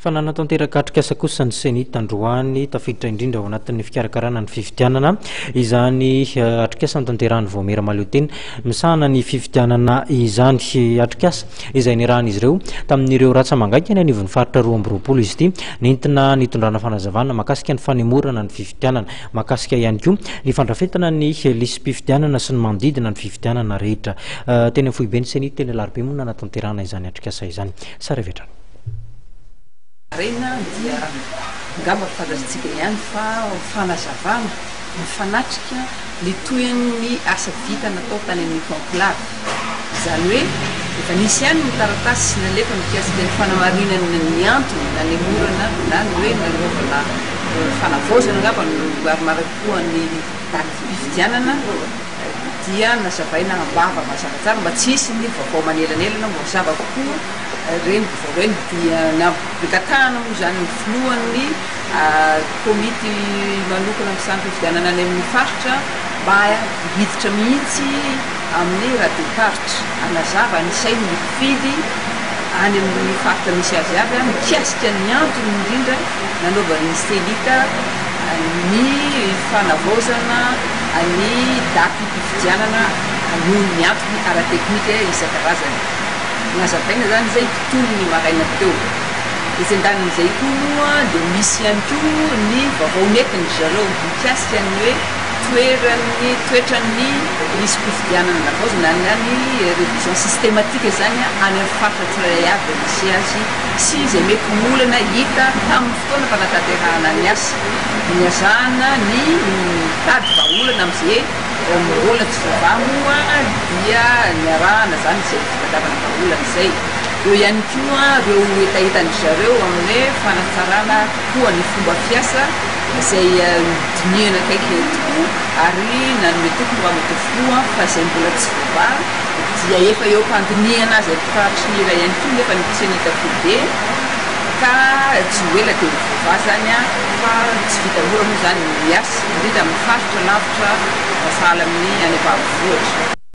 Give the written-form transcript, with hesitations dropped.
Fa nanatanteraka atrikasa kosa ny Cenit androany, tafiditra indrindra ao anatin'ny fikarakarana ny fifidianana izany atrikasa notanterahan'ny Vaomiera Mahaleotena misahana ny fifidianana izany. Atrikasa izay niarahan'izy ireo tamin'ireo ratsa-mangaika any anivon'ny faritra 22 izy ity, nentina nitondrana fanazavana mahakasika ny fanemorana ny fifidianana, mahakasika ihany koa ny fandrafetana ny lisi-pifidianana sy ny manodidina ny fifidianana rehetra. Teny amin'ny foiben'ny Cenit teny Alarobia moa no nanatanterahana izany atrikasa izany. Sary avy hatrany. Harena dia angamba fantatsika ihany fa fanazavana mifanatrika ny tohin'ny asa vita natao tany amin'ny conclave. Izany hoe efa nisy ihany ny taratasy nalefa mikasika ny fanamarinana ny antony nanemorana na ny hoe nanaovana fanavaozana angamba no marimarina kokoa ny datim-pifidianana dia nazavaina am-bava mazava tsara mba tsy hisy ny vaovao manelanelana mba ho zava kokoa ireny vaovao ireny dia nampikatahana moa izany ny filohan'ny komity manokana misahana fifidianana any amin'ny faritra mba hiditra mihitsy amin'ny radiom-paritra hanazava ny sain'ny mpifidy any amin'ny faritra misy azy avy mikasika ny antony indrindra nanaovan'ny Selita ny fanavaozana ny datim-pifidianana noho ny antony ara-teknika isan-karazany. Nazavaina izany izay tontolo ny maraina teo. Etsy andanin'izay koa moa dia misy ihany koa ny vaovao nentin-dry zareo mikasika ny hoe toeran'ny toetran'ny lisi-pifidianana navaozina na ny révision systématique izany any amin'ny faritra tsirairay avy misy azy sy izay mety ho olana hita tamin'ny fotoana fanatanterahana ny asa. Niazahana ny mitady vahaolana amin'izay Mbola tsy voavaha moa dia niarahana izany izay fitadiavana vahaolana izay. Eo ihany koa ireo hetahetan-dry zareo amin'ny hoe fanatsarana kokoa ny fomba fiasa izay dinihana akaiky tokoa ary nanome toky ny Ramatoa Filoha fa izay mbola tsy voavaha dia efa eo am-pandinihana azy efa hatry ny ela ihany koa nefa ny Cenit foibe ka tsy ho ela dia ho voavaha izany fa tsy vita mora moa izany ny asa indrindra amin'ny faritra lavitra sahala amin'ny any ambanivohitra.